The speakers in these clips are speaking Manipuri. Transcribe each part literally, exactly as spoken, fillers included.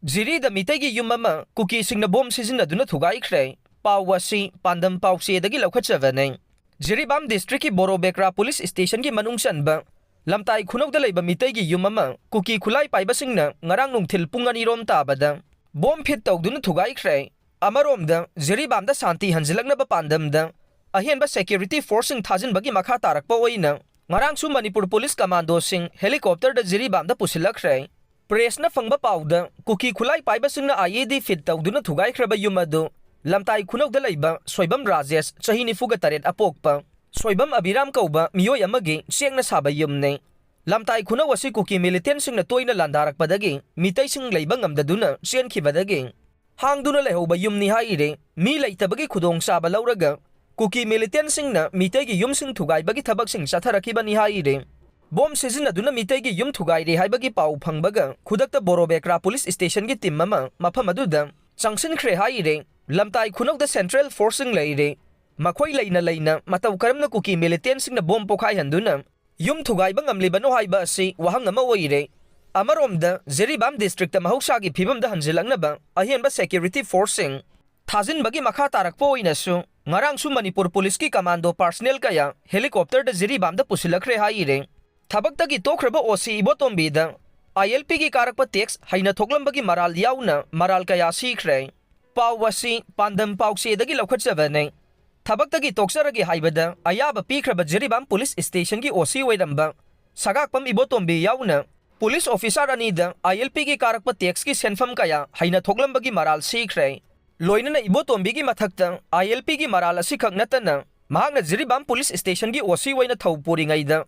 ꯖꯤꯔꯤꯗ ꯃꯤꯇꯩꯒꯤ ꯌꯨꯝ ꯑꯃ ꯀꯨꯀꯤꯁꯤꯡꯅ ꯕꯣꯝ ꯁꯤꯖꯤꯟꯅꯗꯨꯅ ꯊꯨꯒꯥꯏꯈ꯭ꯔꯦ꯫ ꯄꯥꯎ ꯑꯁꯤ ꯄꯥꯟꯗꯝ ꯄꯥꯎꯆꯦꯗꯒꯤ ꯂꯧꯈꯠꯆꯕꯅꯤ꯫ ꯖꯤꯔꯤꯕꯥꯝ ꯗꯤꯁꯇ꯭ꯔꯤꯛꯀꯤ ꯕꯣꯔꯣꯕꯦꯀ꯭ꯔꯥ ꯄꯨꯂꯤꯁ ꯁ꯭ꯇꯦꯁꯟꯒꯤ ꯃꯅꯨꯡ ꯆꯟꯕ ꯂꯝꯇꯥꯏ ꯈꯨꯅꯧꯗ ꯂꯩꯕ ꯃꯤꯇꯩꯒꯤ ꯌꯨꯝ ꯑꯃ ꯀꯨꯀꯤ ꯈꯨꯠꯂꯥꯏ ꯄꯥꯏꯕꯁꯤꯡꯅ ꯉꯔꯥꯡ ꯅꯨꯡꯊꯤꯜ ꯄꯨꯡ ꯑꯅꯤꯔꯣꯝ ꯇꯥꯕꯗ ꯕꯣꯝ ꯐꯤꯠ ꯇꯧꯗꯨꯅ ꯊꯨꯒꯥꯏꯈ꯭ꯔꯦ꯫ ꯑꯃꯔꯣꯝꯗ ꯖꯤꯔꯤꯕꯥꯝꯗ ꯁꯥꯟꯇꯤ ꯍꯟꯖꯤꯜꯂꯛꯅꯕ ꯄꯥꯟꯗꯝꯗ ꯑꯍꯦꯟꯕ ꯁꯦꯀ꯭ꯌꯨꯔꯤꯇꯤ ꯐꯣꯔꯁꯁꯤꯡ ꯊꯥꯖꯤꯟꯕꯒꯤ ꯃꯈꯥ ꯇꯥꯔꯛꯄ ꯑꯣꯏꯅ ꯉꯔꯥꯡꯁꯨ ꯃꯅꯤꯄꯨꯔ ꯄꯨꯂꯤꯁ ꯀꯃꯥꯟꯗꯣꯁꯤꯡ ꯍꯦꯂꯤꯀꯣꯞꯇꯔꯗ ꯖꯤꯔꯤꯕꯥꯝꯗ ꯄꯨꯁꯤꯜꯂꯛꯈ꯭ꯔꯦ꯫ ꯄ꯭ꯔꯦꯁꯅ ꯐꯪꯕ ꯄꯥꯎꯗ ꯀꯨꯀꯤ ꯈꯨꯠꯂꯥꯏ ꯄꯥꯏꯕꯁꯤꯡꯅ ꯑꯥꯏ ꯏ ꯗꯤ ꯐꯤꯠ ꯇꯧꯗꯨꯅ ꯊꯨꯒꯥꯏꯈ꯭ꯔꯕ ꯌꯨꯝ ꯑꯗꯨ ꯂꯝꯇꯥꯏ ꯈꯨꯅꯧꯗ ꯂꯩꯕ ꯁꯣꯏꯕꯝ ꯔꯥꯖꯦꯁ, ꯆꯍꯤ ꯅꯤꯐꯨꯒ ꯇꯔꯦꯠ ꯑꯄꯣꯛꯄ, ꯁꯣꯏꯕꯝ ꯑꯕꯤꯔꯥꯝ ꯀꯧꯕ ꯃꯤꯑꯣꯏ ꯑꯃꯒꯤ ꯆꯦꯛꯅ ꯁꯥꯕ ꯌꯨꯝꯅꯤ꯫ ꯂꯝꯇꯥꯏ ꯈꯨꯅꯧ ꯑꯁꯤ ꯀꯨꯀꯤ ꯃꯤꯂꯤꯇꯦꯟꯁꯤꯡꯅ ꯇꯣꯏꯅ ꯂꯥꯟꯗꯥꯔꯛꯄꯗꯒꯤ ꯃꯤꯇꯩꯁꯤꯡ ꯂꯩꯕ ꯉꯝꯗꯗꯨꯅ ꯆꯦꯟꯈꯤꯕꯗꯒꯤ ꯍꯥꯡꯗꯨꯅ ꯂꯩꯍꯧꯕ ꯌꯨꯝꯅꯤ ꯍꯥꯏꯔꯤ꯫ ꯃꯤ ꯂꯩꯇꯕꯒꯤ ꯈꯨꯗꯣꯡꯆꯥꯕ ꯂꯧꯔꯒ ꯀꯨꯀꯤ ꯃꯤꯂꯤꯇꯦꯟꯁꯤꯡꯅ ꯃꯤꯇꯩꯒꯤ ꯌꯨꯝꯁꯤꯡ ꯊꯨꯒꯥꯏꯕꯒꯤ ꯊꯕꯛꯁꯤꯡ ꯆꯠꯊꯔꯛꯈꯤꯕꯅꯤ ꯍꯥꯏꯔꯤ꯫ ꯕꯣꯝ ꯁꯤꯖꯤꯟꯅꯗꯨꯅ ꯃꯤꯇꯩꯒꯤ ꯌꯨꯝ ꯊꯨꯒꯥꯏꯔꯦ ꯍꯥꯏꯕꯒꯤ ꯄꯥꯎ ꯐꯪꯕꯒ ꯈꯨꯗꯛꯇ ꯕꯣꯔꯣꯕꯦꯀ꯭ꯔꯥ ꯄꯨꯂꯤꯁ ꯁ꯭ꯇꯦꯁꯟꯒꯤ ꯇꯤꯝ ꯑꯃ ꯃꯐꯝ ꯑꯗꯨꯗ ꯆꯪꯁꯤꯟꯈ꯭ꯔꯦ ꯍꯥꯏꯔꯤ꯫ ꯂꯝꯇꯥꯏ ꯈꯨꯅꯧꯗ ꯁꯦꯟꯇ꯭ꯔꯦꯜ ꯐꯣꯔꯁꯁꯤꯡ ꯂꯩꯔꯤ꯫ ꯃꯈꯣꯏ ꯂꯩꯅ ꯂꯩꯅ ꯃꯇꯧ ꯀꯔꯝꯅ ꯀꯨꯀꯤ ꯃꯤꯂꯤꯇꯦꯟꯁꯤꯡꯅ ꯕꯣꯝ ꯄꯣꯈꯥꯏꯍꯟꯗꯨꯅ ꯌꯨꯝ ꯊꯨꯒꯥꯏꯕ ꯉꯝꯂꯤꯕꯅꯣ ꯍꯥꯏꯕ ꯑꯁꯤ ꯋꯥꯍꯪ ꯑꯃ ꯑꯣꯏꯔꯦ꯫ ꯑꯃꯔꯣꯝꯗ, ꯖꯤꯔꯤꯕꯥꯝ ꯗꯤꯁꯇ꯭ꯔꯤꯛꯇ ꯃꯍꯧꯁꯥꯒꯤ ꯐꯤꯕꯝꯗ ꯍꯟꯖꯤꯜꯂꯛꯅꯕ ꯑꯍꯦꯟꯕ ꯁꯦꯀ꯭ꯌꯨꯔꯤꯇꯤ ꯐꯣꯔꯁꯁꯤꯡ ꯊꯥꯖꯤꯟꯕꯒꯤ ꯃꯈꯥ ꯇꯥꯔꯛꯄ ꯑꯣꯏꯅꯁꯨ ꯉꯔꯥꯡꯁꯨ ꯃꯅꯤꯄꯨꯔ ꯄꯨꯂꯤꯁꯀꯤ ꯀꯃꯥꯟꯗꯣ ꯄꯥꯔꯁꯅꯦꯜ ꯀꯌꯥ ꯍꯦꯂꯤꯀꯣꯞꯇꯔꯗ ꯖꯤꯔꯤꯕꯥꯝꯗ ꯄꯨꯁꯤꯜꯂꯛꯈ꯭ꯔꯦ ꯍꯥꯏꯔꯦ꯫ ꯊꯕꯛꯇꯒꯤ ꯇꯣꯛꯈ꯭ꯔꯕ ꯑꯣ ꯁꯤ ꯏꯕꯣꯇꯣꯝꯕꯤꯗ ꯑꯥꯏ ꯑꯦꯜ ꯄꯤꯒꯤ ꯀꯥꯔꯛꯄ ꯇꯦꯛꯁ ꯍꯩꯅ ꯊꯣꯛꯂꯝꯕꯒꯤ ꯃꯔꯥꯜ ꯌꯥꯎꯅ ꯃꯔꯥꯜ ꯀꯌꯥ ꯁꯤꯈ꯭ꯔꯦ꯫ ꯄꯥꯎ ꯑꯁꯤ ꯄꯥꯟꯗꯝ ꯄꯥꯎꯆꯦꯗꯒꯤ ꯂꯧꯈꯠꯆꯕꯅꯤ꯫ ꯊꯕꯛꯇꯒꯤ ꯇꯣꯛꯆꯔꯒꯦ ꯍꯥꯏꯕꯗ ꯑꯌꯥꯕ ꯄꯤꯈ꯭ꯔꯕ ꯖꯤꯔꯤꯕꯥꯝ ꯄꯨꯂꯤꯁ ꯁ꯭ꯇꯦꯁꯟꯒꯤ ꯑꯣ ꯁꯤ ꯑꯣꯏꯔꯝꯕ ꯁꯒꯥꯛꯄꯝ ꯏꯕꯣꯇꯣꯝꯕꯤ ꯌꯥꯎꯅ ꯄꯨꯂꯤꯁ ꯑꯣꯐꯤꯁꯥꯔ ꯑꯅꯤꯗ ꯑꯥꯏ ꯑꯦꯜ ꯄꯤꯒꯤ ꯀꯥꯔꯛꯄ ꯇꯦꯛꯁꯀꯤ ꯁꯦꯟꯐꯝ ꯀꯌꯥ ꯍꯩꯅ ꯊꯣꯛꯂꯝꯕꯒꯤ ꯃꯔꯥꯜ ꯁꯤꯈ꯭ꯔꯦ꯫ ꯂꯣꯏꯅꯅ ꯏꯕꯣꯇꯣꯝꯕꯤꯒꯤ ꯃꯊꯛꯇ ꯑꯥꯏ ꯑꯦꯜ ꯄꯤꯒꯤ ꯃꯔꯥꯜ ꯑꯁꯤꯈꯛ ꯅꯠꯇꯅ ꯃꯍꯥꯛꯅ ꯖꯤꯔꯤꯕꯥꯝ ꯄꯨꯂꯤꯁ ꯁ꯭ꯇꯦꯁꯟꯒꯤ ꯑꯣ ꯁꯤ ꯑꯣꯏꯅ ꯊꯧ ꯄꯨꯔꯤꯉꯩꯗ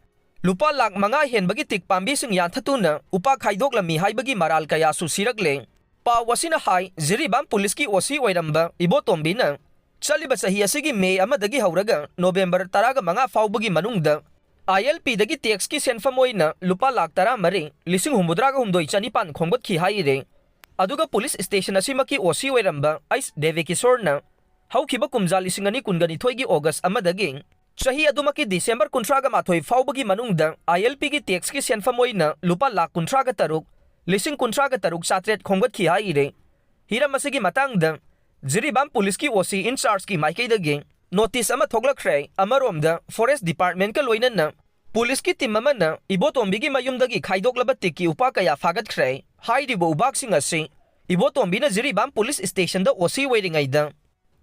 ꯂꯨꯄꯥ ꯂꯥꯈ ꯃꯉꯥ ꯍꯦꯟꯕꯒꯤ ꯇꯤꯛ ꯄꯥꯝꯕꯤꯁꯤꯡ ꯌꯥꯟꯊꯠꯇꯨꯅ ꯎꯄꯥꯛ ꯈꯥꯏꯗꯣꯛꯂꯝꯃꯤ ꯍꯥꯏꯕꯒꯤ ꯃꯔꯥꯜ ꯀꯌꯥꯁꯨ ꯁꯤꯔꯛꯂꯦ꯫ ꯄꯥꯎ ꯑꯁꯤꯅ ꯍꯥꯏ, ꯖꯤꯔꯤꯕꯥꯝ ꯄꯨꯂꯤꯁꯀꯤ ꯑꯣ ꯁꯤ ꯑꯣꯏꯔꯝꯕ ꯏꯕꯣꯇꯣꯝꯕꯤꯅ ꯆꯠꯂꯤꯕ ꯆꯍꯤ ꯑꯁꯤꯒꯤ ꯃꯦ ꯑꯃꯗꯒꯤ ꯍꯧꯔꯒ ꯅꯣꯕꯦꯝꯕꯔ ꯇꯔꯥꯃꯉꯥ ꯐꯥꯎꯕꯒꯤ ꯃꯅꯨꯡꯗ ꯑꯥꯏ ꯑꯦꯜ ꯄꯤꯗꯒꯤ ꯇꯦꯛꯁꯀꯤ ꯁꯦꯟꯐꯝ ꯑꯣꯏꯅ ꯂꯨꯄꯥ ꯂꯥꯈ ꯇꯔꯥꯃꯔꯤ, ꯂꯤꯁꯤꯡ ꯍꯨꯝꯐꯨꯇꯔꯥꯒ ꯍꯨꯝꯗꯣꯏ ꯆꯅꯤꯄꯥꯟ ꯈꯣꯝꯒꯠꯈꯤ ꯍꯥꯏꯔꯦ꯫ ꯑꯗꯨꯒ ꯄꯨꯂꯤꯁ ꯁ꯭ꯇꯦꯁꯟ ꯑꯁꯤꯃꯛꯀꯤ ꯑꯣ ꯁꯤ ꯑꯣꯏꯔꯝꯕ ꯑꯩꯁ ꯗꯦꯕꯤꯀꯤꯁꯣꯔꯅ ꯍꯧꯈꯤꯕ ꯀꯨꯝꯖꯥ ꯂꯤꯁꯤꯡ ꯑꯅꯤ ꯀꯨꯟꯒ ꯅꯤꯊꯣꯏꯒꯤ ꯑꯣꯒꯁ ꯑꯃꯗꯒꯤ ꯆꯍꯤ ꯑꯗꯨꯃꯛꯀꯤ ꯗꯤꯁꯦꯝꯕꯔ ꯀꯨꯟꯊ꯭ꯔꯥꯒ ꯃꯥꯊꯣꯏ ꯐꯥꯎꯕꯒꯤ ꯃꯅꯨꯡꯗ ꯑꯥꯏ ꯑꯦꯜ ꯄꯤꯒꯤ ꯇꯦꯛꯁꯀꯤ ꯁꯦꯟꯐꯝ ꯑꯣꯏꯅ ꯂꯨꯄꯥ ꯂꯥꯈ ꯀꯨꯟꯊ꯭ꯔꯥꯒ ꯇꯔꯨꯛ, ꯂꯤꯁꯤꯡ ꯀꯨꯟꯊ꯭ꯔꯥꯒ ꯇꯔꯨꯛ ꯆꯥꯇ꯭ꯔꯦꯠ ꯈꯣꯝꯒꯠꯈꯤ ꯍꯥꯏꯔꯤ꯫ ꯍꯤꯔꯝ ꯑꯁꯤꯒꯤ ꯃꯇꯥꯡꯗ ꯖꯤꯔꯤꯕꯥꯝ ꯄꯨꯂꯤꯁꯀꯤ ꯑꯣ ꯁꯤ in chargeꯀꯤ ꯃꯥꯏꯀꯩꯗꯒꯤ ꯅꯣꯇꯤꯁ ꯑꯃ ꯊꯣꯛꯂꯛꯈ꯭ꯔꯦ꯫ ꯑꯃꯔꯣꯝꯗ ꯐꯣꯔꯦꯁ ꯗꯤꯄꯥꯔꯠꯃꯦꯟꯠꯀ ꯂꯣꯏꯅꯅ ꯄꯨꯂꯤꯁꯀꯤ ꯇꯤꯝ ꯑꯃꯅ ꯏꯕꯣꯇꯣꯝꯕꯤꯒꯤ ꯃꯌꯨꯝꯗꯒꯤ ꯈꯥꯏꯗꯣꯛꯂꯕ ꯇꯤꯛꯀꯤ ꯎꯄꯥꯛ ꯀꯌꯥ ꯐꯥꯒꯠꯈ꯭ꯔꯦ꯫ ꯍꯥꯏꯔꯤꯕ ꯎꯄꯥꯛꯁꯤꯡ ꯑꯁꯤ ꯏꯕꯣꯇꯣꯝꯕꯤꯅ ꯖꯤꯔꯤꯕꯥꯝ ꯄꯨꯂꯤꯁ ꯁ꯭ꯇꯦꯁꯟꯗ ꯑꯣ ꯁꯤ ꯑꯣꯏꯔꯤꯉꯩꯗ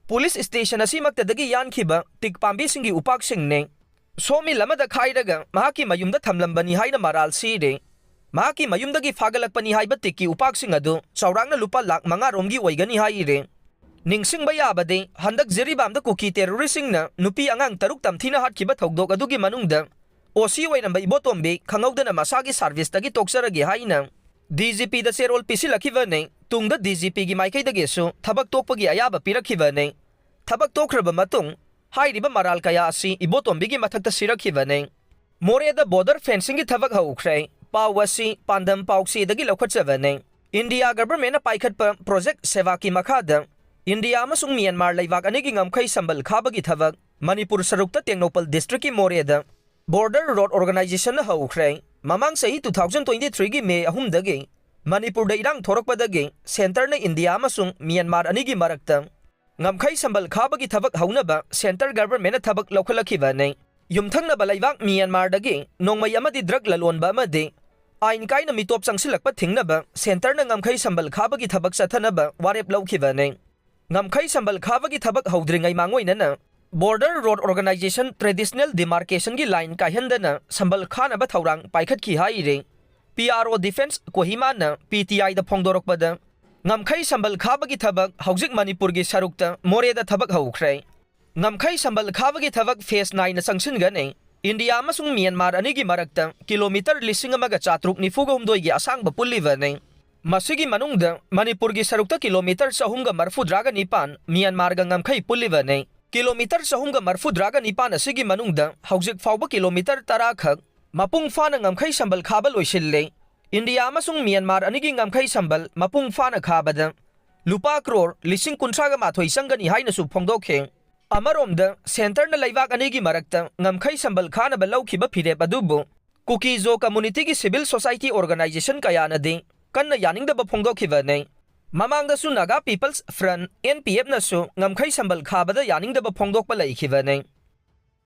ꯄꯨꯂꯤꯁ ꯁ꯭ꯇꯦꯁꯟ ꯑꯁꯤꯃꯛꯇꯗꯒꯤ ꯌꯥꯟꯈꯤꯕ ꯇꯤꯛ ꯄꯥꯝꯕꯤꯁꯤꯡꯒꯤ ꯎꯄꯥꯛꯁꯤꯡꯅꯤ꯫ ꯁꯣ ꯃꯤꯜ ꯑꯃꯗ ꯈꯥꯏꯔꯒ ꯃꯍꯥꯛꯀꯤ ꯃꯌꯨꯝꯗ ꯊꯝꯂꯝꯕꯅꯤ ꯍꯥꯏꯅ ꯃꯔꯥꯜ ꯁꯤꯔꯦ꯫ ꯃꯍꯥꯛꯀꯤ ꯃꯌꯨꯝꯗꯒꯤ ꯐꯥꯒꯠꯂꯛꯄꯅꯤ ꯍꯥꯏꯕ ꯇꯤꯛꯀꯤ ꯎꯄꯥꯛꯁꯤꯡ ꯑꯗꯨ ꯆꯥꯎꯔꯥꯛꯅ ꯂꯨꯄꯥ ꯂꯥꯈ ꯃꯉꯥ ꯔꯣꯝꯒꯤ ꯑꯣꯏꯒꯅꯤ ꯍꯥꯏꯔꯦ꯫ ꯅꯤꯡꯁꯤꯡꯕ ꯌꯥꯕꯗꯤ, ꯍꯟꯗꯛ ꯖꯤꯔꯤꯕꯥꯝꯗ ꯀꯨꯀꯤ ꯇꯦꯔꯣꯔꯤꯁꯁꯤꯡꯅ ꯅꯨꯄꯤ ꯑꯉꯥꯡ ꯇꯔꯨꯛ ꯇꯝꯊꯤꯅ ꯍꯥꯠꯈꯤꯕ ꯊꯧꯗꯣꯛ ꯑꯗꯨꯒꯤ ꯃꯅꯨꯡꯗ ꯑꯣ ꯁꯤ ꯑꯣꯏꯔꯝꯕ ꯏꯕꯣꯇꯣꯝꯕꯤ ꯈꯪꯍꯧꯗꯅ ꯃꯁꯥꯒꯤ ꯁꯥꯔꯚꯤꯁꯇꯒꯤ ꯇꯣꯛꯆꯔꯒꯦ ꯍꯥꯏꯅ ꯗꯤ ꯖꯤ ꯄꯤꯗ ꯆꯦꯔꯣꯜ ꯄꯤꯁꯤꯜꯂꯛꯈꯤꯕꯅꯤ꯫ ꯇꯨꯡꯗ ꯗꯤ ꯖꯤ ꯄꯤꯒꯤ ꯃꯥꯏꯀꯩꯗꯒꯤꯁꯨ ꯊꯕꯛ ꯇꯣꯛꯄꯒꯤ ꯑꯌꯥꯕ ꯄꯤꯔꯛꯈꯤꯕꯅꯤ꯫ ꯊꯕꯛ ꯇꯣꯛꯈ꯭ꯔꯕ ꯃꯇꯨꯡ ꯍꯥꯏꯔꯤꯕ ꯃꯔꯥꯜ ꯀꯌꯥ ꯑꯁꯤ ꯏꯕꯣꯇꯣꯝꯕꯤꯒꯤ ꯃꯊꯛꯇ ꯁꯤꯔꯛꯈꯤꯕꯅꯤ꯫ ꯃꯣꯔꯦꯗ ꯕꯣꯔꯗꯔ ꯐꯦꯟꯁꯤꯡꯒꯤ ꯊꯕꯛ ꯍꯧꯈ꯭ꯔꯦ꯫ ꯄꯥꯎ ꯑꯁꯤ ꯄꯥꯟꯗꯝ ꯄꯥꯎꯆꯦꯗꯒꯤ ꯂꯧꯈꯠꯆꯕꯅꯤ꯫ ꯏꯟꯗꯤꯌꯥ ꯒꯚꯔꯟꯃꯦꯟꯠꯅ ꯄꯥꯏꯈꯠꯄ ꯄ꯭ꯔꯣꯖꯦꯛ ꯁꯦꯕꯥꯀꯤ ꯃꯈꯥꯗ ꯏꯟꯗꯤꯌꯥ ꯑꯃꯁꯨꯡ ꯃ꯭ꯌꯥꯟꯃꯥꯔ ꯂꯩꯕꯥꯛ ꯑꯅꯤꯒꯤ ꯉꯝꯈꯩ ꯁꯝꯕꯜ ꯈꯥꯕꯒꯤ ꯊꯕꯛ ꯃꯅꯤꯄꯨꯔ ꯁꯔꯨꯛꯇ ꯇꯦꯡꯅꯧꯄꯜ ꯗꯤꯁꯇ꯭ꯔꯤꯛꯀꯤ ꯃꯣꯔꯦꯗ ꯕꯣꯔꯗꯔ ꯔꯣꯗ ꯑꯣꯔꯒꯅꯥꯏꯖꯦꯁꯟꯅ ꯍꯧꯈ꯭ꯔꯦ꯫ ꯃꯃꯥꯡ ꯆꯍꯤ two thousand twenty threeꯒꯤ ꯃꯦ ꯑꯍꯨꯝꯗꯒꯤ ꯃꯅꯤꯄꯨꯔꯗ ꯏꯔꯥꯡ ꯊꯣꯔꯛꯄꯗꯒꯤ ꯁꯦꯟꯇꯔꯅ ꯏꯟꯗꯤꯌꯥ ꯑꯃꯁꯨꯡ ꯃ꯭ꯌꯥꯟꯃꯥꯔ ꯑꯅꯤꯒꯤ ꯃꯔꯛꯇ ꯉꯝꯈꯩ ꯁꯝꯕꯜ ꯈꯥꯕꯒꯤ ꯊꯕꯛ ꯍꯧꯅꯕ ꯁꯦꯟꯇꯔ ꯒꯚꯔꯟꯃꯦꯟꯠꯅ ꯊꯕꯛ ꯂꯧꯈꯠꯂꯛꯈꯤꯕꯅꯤ꯫ ꯌꯨꯝꯊꯪꯅꯕ ꯂꯩꯕꯥꯛ ꯃ꯭ꯌꯥꯟꯃꯥꯔꯗꯒꯤ ꯅꯣꯡꯃꯩ ꯑꯃꯗꯤ ꯗ꯭ꯔꯒ ꯂꯂꯣꯟꯕ ꯑꯃꯗꯤ ꯑꯥꯏꯟ ꯀꯥꯏꯅ ꯃꯤꯇꯣꯞ ꯆꯪꯁꯤꯜꯂꯛꯄ ꯊꯤꯡꯅꯕ ꯁꯦꯟꯇꯔꯅ ꯉꯝꯈꯩ ꯁꯝꯕꯜ ꯈꯥꯕꯒꯤ ꯊꯕꯛ ꯆꯠꯊꯅꯕ ꯋꯥꯔꯦꯞ ꯂꯧꯈꯤꯕꯅꯤ꯫ ꯉꯝꯈꯩ ꯁꯝꯕꯜ ꯈꯥꯕꯒꯤ ꯊꯕꯛ ꯍꯧꯗ꯭ꯔꯤꯉꯩ ꯃꯥꯡꯑꯣꯏꯅꯅ ꯕꯣꯔꯗꯔ ꯔꯣꯗ ꯑꯣꯔꯒꯅꯥꯏꯖꯦꯁꯟ ꯇ꯭ꯔꯦꯗꯤꯁꯅꯦꯜ ꯗꯤꯃꯥꯔꯀꯦꯁꯟꯒꯤ ꯂꯥꯏꯟ ꯀꯥꯏꯍꯟꯗꯅ ꯁꯝꯕꯜ ꯈꯥꯅꯕ ꯊꯧꯔꯥꯡ ꯄꯥꯏꯈꯠꯈꯤ ꯍꯥꯏꯔꯤ꯫ ꯄꯤ ꯑꯥꯔ ꯑꯣ ꯗꯤꯐꯦꯟꯁ ꯀꯣꯍꯤꯃꯥꯅ ꯄꯤ ꯇꯤ ꯑꯥꯏꯗ ꯐꯣꯡꯗꯣꯔꯛꯄꯗ, ꯉꯝꯈꯩ ꯁꯝꯕꯜ ꯈꯥꯕꯒꯤ ꯊꯕꯛ ꯍꯧꯖꯤꯛ ꯃꯅꯤꯄꯨꯔꯒꯤ ꯁꯔꯨꯛꯇ ꯃꯣꯔꯦꯗ ꯊꯕꯛ ꯍꯧꯈ꯭ꯔꯦ꯫ ꯉꯝꯈꯩ ꯁꯝꯕꯜ ꯈꯥꯕꯒꯤ ꯊꯕꯛ ꯐꯦꯁ ꯅꯥꯏꯅ ꯆꯪꯁꯤꯟꯒꯅꯤ꯫ ꯏꯟꯗꯤꯌꯥ ꯑꯃꯁꯨꯡ ꯃ꯭ꯌꯥꯟꯃꯥꯔ ꯑꯅꯤꯒꯤ ꯃꯔꯛꯇ ꯀꯤꯂꯣꯃꯤꯇꯔ ꯂꯤꯁꯤꯡ ꯑꯃꯒ ꯆꯥꯇ꯭ꯔꯨꯛ ꯅꯤꯐꯨꯒ ꯍꯨꯝꯗꯣꯏꯒꯤ ꯑꯁꯥꯡꯕ ꯄꯨꯜꯂꯤꯕꯅꯤ꯫ ꯃꯁꯤꯒꯤ ꯃꯅꯨꯡꯗ ꯃꯅꯤꯄꯨꯔꯒꯤ ꯁꯔꯨꯛꯇ ꯀꯤꯂꯣꯃꯤꯇꯔ ꯆꯍꯨꯝꯒ ꯃꯔꯐꯨꯇꯔꯥꯒ ꯅꯤꯄꯥꯟ, ꯃ꯭ꯌꯥꯟꯃꯥꯔꯒ ꯉꯝꯈꯩ ꯄꯨꯜꯂꯤꯕꯅꯤ꯫ ꯀꯤꯂꯣꯃꯤꯇꯔ ꯆꯍꯨꯝꯒ ꯃꯔꯐꯨꯇꯔꯥꯒ ꯅꯤꯄꯥꯟ ꯑꯁꯤꯒꯤ ꯃꯅꯨꯡꯗ ꯍꯧꯖꯤꯛ ꯐꯥꯎꯕ ꯀꯤꯂꯣꯃꯤꯇꯔ ꯇꯔꯥ ꯈꯛ ꯃꯄꯨꯡ ꯐꯥꯅ ꯉꯝꯈꯩ ꯁꯝꯕꯜ ꯈꯥꯕ ꯂꯣꯏꯁꯤꯜꯂꯦ꯫ ꯏꯟꯗꯤꯌꯥ ꯑꯃꯁꯨꯡ ꯃ꯭ꯌꯥꯟꯃꯥꯔ ꯑꯅꯤꯒꯤ ꯉꯝꯈꯩ ꯁꯝꯕꯜ ꯃꯄꯨꯡ ꯐꯥꯅ ꯈꯥꯕꯗ ꯂꯨꯄꯥ ꯀ꯭ꯔꯣꯔ ꯂꯤꯁꯤꯡ ꯀꯨꯟꯊ꯭ꯔꯥꯒ ꯃꯥꯊꯣꯏ ꯆꯪꯒꯅꯤ ꯍꯥꯏꯅꯁꯨ ꯐꯣꯡꯗꯣꯛꯈꯤ꯫ ꯑꯃꯔꯣꯝꯗ, ꯁꯦꯟꯇꯔꯅ ꯂꯩꯕꯥꯛ ꯑꯅꯤꯒꯤ ꯃꯔꯛꯇ ꯉꯝꯈꯩ ꯁꯝꯕꯜ ꯈꯥꯅꯕ ꯂꯧꯈꯤꯕ ꯐꯤꯔꯦꯞ ꯑꯗꯨꯕꯨ ꯀꯨꯀꯤ-ꯖꯣ ꯀꯝꯃꯨꯅꯤꯇꯤꯒꯤ ꯁꯤꯚꯤꯜ ꯁꯣꯁꯥꯏꯇꯤ ꯑꯣꯔꯒꯅꯥꯏꯖꯦꯁꯟ ꯀꯌꯥꯅꯗꯤ ꯀꯟꯅ ꯌꯥꯅꯤꯡꯗꯕ ꯐꯣꯡꯗꯣꯛꯈꯤꯕꯅꯤ꯫ ꯃꯃꯥꯡꯗꯁꯨ Naga People's Front, N P F ꯅꯁꯨ ꯉꯝꯈꯩ ꯁꯝꯕꯜ ꯈꯥꯕꯗ ꯌꯥꯅꯤꯡꯗꯕ ꯐꯣꯡꯗꯣꯛꯄ ꯂꯩꯈꯤꯕꯅꯤ꯫